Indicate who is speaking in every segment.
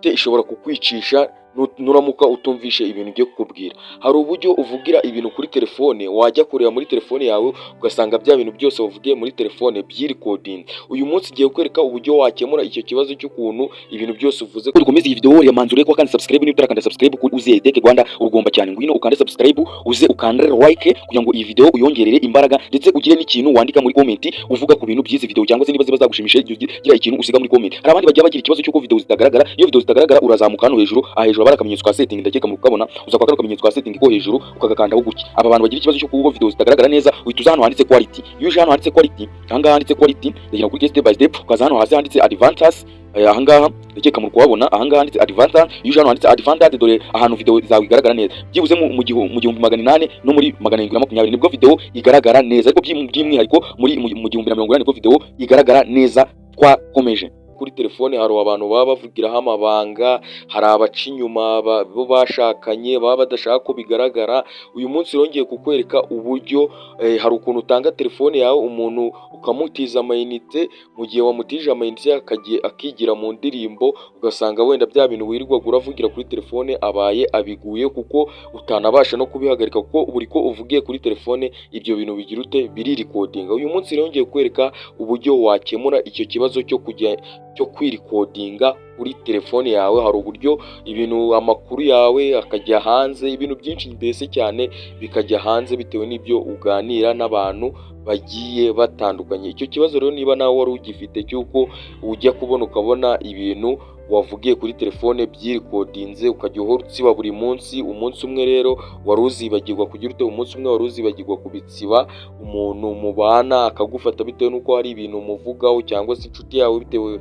Speaker 1: Ufite ishobora kukwicisha nuramuka utumvishe ibintu ugiye kukubwira. Hari uburyo uvugira ibintu kuri telefone, wajya kureba muri telefone yawe ugasanga bya bintu byose wavugiye muri telefone byirikodinze. Uyu munsi ngiye kukwereka uburyo wakemura icyo kibazo cy'ukuntu ibintu byose uvuze. Dukomeze iyi video, ya manzure ko kandi subscribe. Niba utarakanda subscribe kuri Uziye Tech Rwanda, urugomba cyane. Ngwino ukande subscribe, uze ukande like kugira ngo iyi video uyongerere imbaraga, ndetse ugire n'ikintu wandika muri comment uvuga ku bintu by'izi video, cyangwa se niba ziba zagushimisha, gira ikintu usiga muri comment. Hari abandi bagiye bagira ikibazo cy'uko video zitagaragara. Iyo video zitagaragara, urazamuka hano hejuru, aha hejuru haba akamenyetso ka setting, ndakeka mu kukabona. Uza kwa kano kamenyetso ka setting ko hejuru, ukagakandaho gutya. Aba bantu bagira ikibazo cyo kuba video zitagaragara neza, uhita uza hano handitse quality. Iyo uje hano handitse quality, aha ngaha handitse quality, ndagira kuri step by step, ukaza hano hasi handitse advanced. Aha ngaha ndakeka muri kuhabona, aha ngaha handitse advanced. Iyo uje hano handitse advanced, dore ahantu video zawe igaragara neza. Byibuze mu 1800 no muri 720 nibwo video igaragara neza, ariko by'umwihariko muri mu 1080 nibwo video igaragara neza. Twakomeje. Kuri telefone hari abantu baba bavugiraho amabanga, hari abaca inyuma bo bashakanye baba badashaka ko bigaragara. Uyu munsi rongeye kukwereka uburyo hari ukuntu utanga telefone yawe umuntu, ukamutiza amayinite. Mu gihe wamutije amayinite, akagiye akigira mu ndirimbo, ugasanga wenda bya bintu wirirwaga uravugira kuri telefone abaye abiguye, kuko utanabasha no kubihagarika, kuko buri ko uvugiye kuri telefone ibyo bintu bigira ute? Biririkodinga. Uyu munsi rero ngiye kukwereka uburyo wakemura icyo kibazo cyo kujya cyo kwirikodinga kuri telefone yawe. Hari uburyo ibintu, amakuru yawe akajya hanze, ibintu byinshi mbese cyane bikajya hanze bitewe n'ibyo uganira n'abantu bagiye batandukanye. Icyo kibazo rero niba nawe wari ugifite cy'uko ujya kubona ukabona ibintu wavugiye kuri telefone byirikodinze, ukajya uhora utsiba buri munsi, umunsi umwe rero wari uzibagirwa kugira ute? Umunsi umwe wari uzibagirwa kubitsiba, umuntu mubana akagufata bitewe n'uko hari ibintu umuvugaho, cyangwa se inshuti yawe bitewe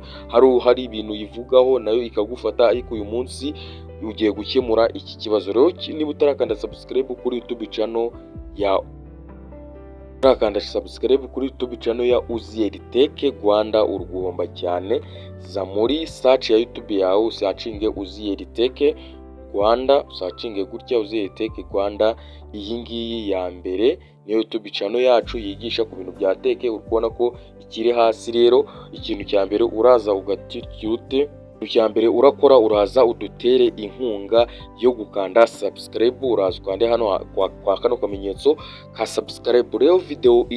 Speaker 1: hari ibintu uyivugaho nayo ikagufata. Ariko uyu munsi ugiye gukemura iki kibazo. Rero niba utarakanda subscribe kuri YouTube channel ya, utarakanda subscribe kuri YouTube channel ya Uziyeri Tech Rwanda, uri guhomba cyane. Za muri search ya YouTube yawe, usearchinge Uziyeri Tech Rwanda, usearchinge gutya Uziyeri Tech Rwanda. Iyi ngiyi ya mbere niyo YouTube channel yacu yigisha ku bintu bya tech, uri kubona ko ikiri hasi. Rero ikintu cya mbere uraza ugatyute, icya mbere urakora, uraza udutere inkunga yo gukanda subscribe. Uraza ukande hano kwa kano kamenyetso ka subscribe. Rero video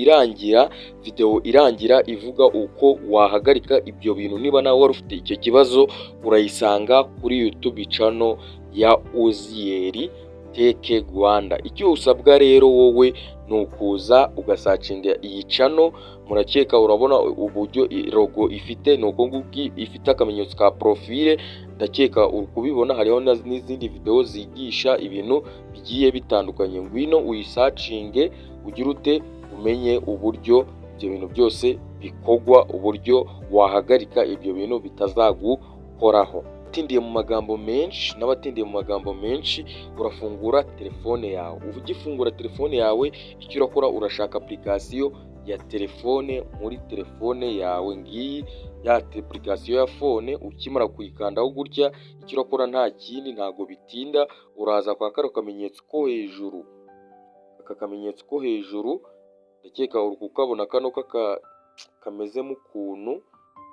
Speaker 1: irangira ivuga uko wahagarika ibyo bintu, niba nawe wari ufite icyo kibazo, urayisanga kuri YouTube channel ya Uziyeri Tech Rwanda. Icyo usabwa rero wowe ni ukuza ugasearchinga iyi channel. Murakeka urabona uburyo logo ifite, ni uko nguko ifite akamenyetso ka profile, ndakeka uri kubibona. Hariho n'izindi video zigisha ibintu bigiye bitandukanye. Ngwino uyisearchinge, ugire ute? Umenye uburyo ibyo bintu byose bikorwa, uburyo wahagarika ibyo bintu bitazagukoraho. Utindiye mu magambo menshi n'abatindiye mu magambo menshi, urafungura telefone yawe. Ugifungura telefone yawe, icyo urakora, urashaka application ya telefone muri telefone yawe. Ngiyi ya application ya phone. Ukimara kuyikandaho gutya, icyo urakora nta kindi, ntabwo bitinda, uraza kwa kano kamenyetso ko hejuru. Aka kamenyetso ko hejuru, ndakeka uri kukabona, kano kamezemo ukuntu,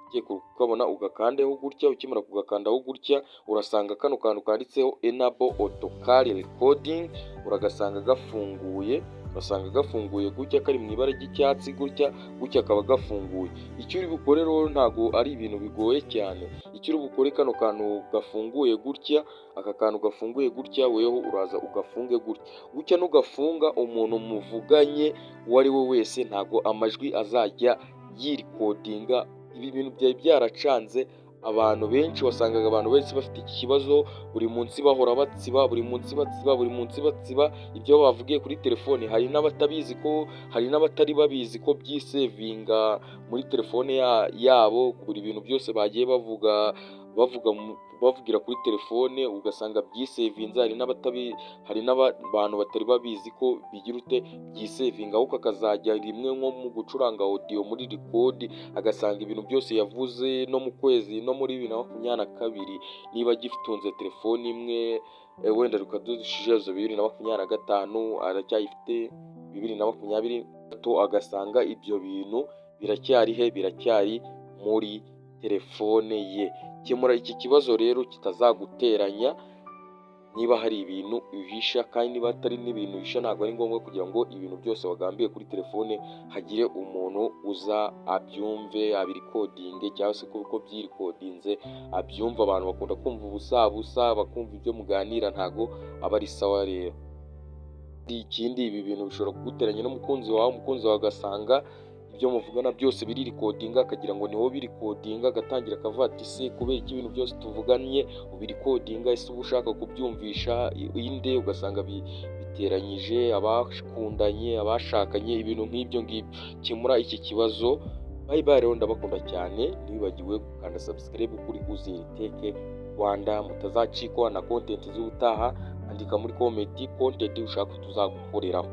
Speaker 1: ndakeka uri kukabona. Ugakandeho gutya. Ukimara kugakandaho gutya, urasanga kano kantu kanditseho "enable auto call recording", uragasanga gafunguye. Urasanga gafunguye gutya, kari mu ibara ry'icyatsi gutya gutya, kaba gafunguye. Icyo uri bukore rero ntabwo ari ibintu bigoye cyane. Icyo uri bukore, kano kantu gafunguye gutya, aka kantu gafunguye gutya, weho uraza ugafunge gutya gutya. Nugafunga, umuntu muvuganye uwo ari we wese ntabwo amajwi azajya yirikodinga. Ibi bintu byari byaracanze abantu benshi. Wasangaga abantu benshi bafite iki kibazo, buri munsi bahora batsiba, buri munsi batsiba, buri munsi batsiba ibyo bavugiye kuri telefone. Hari n'abatabizi ko, hari n'abatari babizi ko byisevinga muri telefone yabo, buri bintu byose bagiye bavuga, bavuga, bavugira kuri telefone, ugasanga byisevinze. Hari n'abantu batari babizi ko bigira ute? Byisevinga, ahubwo akazajya rimwe nko mu gucuranga audio muri record, agasanga ibintu byose yavuze no mu kwezi, no muri 2022, niba agitunze telefone imwe, wenda reka dushijezo 2025 aracyayifite, 2023 agasanga ibyo bintu biracyari he? Biracyari muri telefone ye. Kemura iki kibazo rero kitazaguteranya niba hari ibintu uhisha. Kandi niba atari n'ibintu uhisha, ntabwo ari ngombwa kugira ngo ibintu byose wagambiye kuri telefone hagire umuntu uza abyumve, abirikodinge, cyangwa se kuko byirikodinze abyumva. Abantu bakunda kumva ubusabusa, bakumva ibyo muganira, ntabwo aba ari sawa. Rero ikindi, ibi bintu bishobora kuguteranya n'umukunzi wawe. Umukunzi wawe agasanga ibyo muvugana byose biririkodinga, akagira ngo ni wowe ubirikodinga, agatangira akavuga ati: "Se kubera iki ibintu byose tuvuganye ubirikodinga? Ese uba ushaka kubyumvisha inde?" Ugasanga biteranyije abakundanye, abashakanye, ibintu nk'ibyo ngibyo. Kemura iki kibazo. Bye bye rero, ndabakunda cyane. Ntiwibagiwe gukanda subscribe kuri Uzeri Tech Rwanda, mutazacikwa na content z'ubutaha. Andika muri comment content ushaka tuzagukoreraho.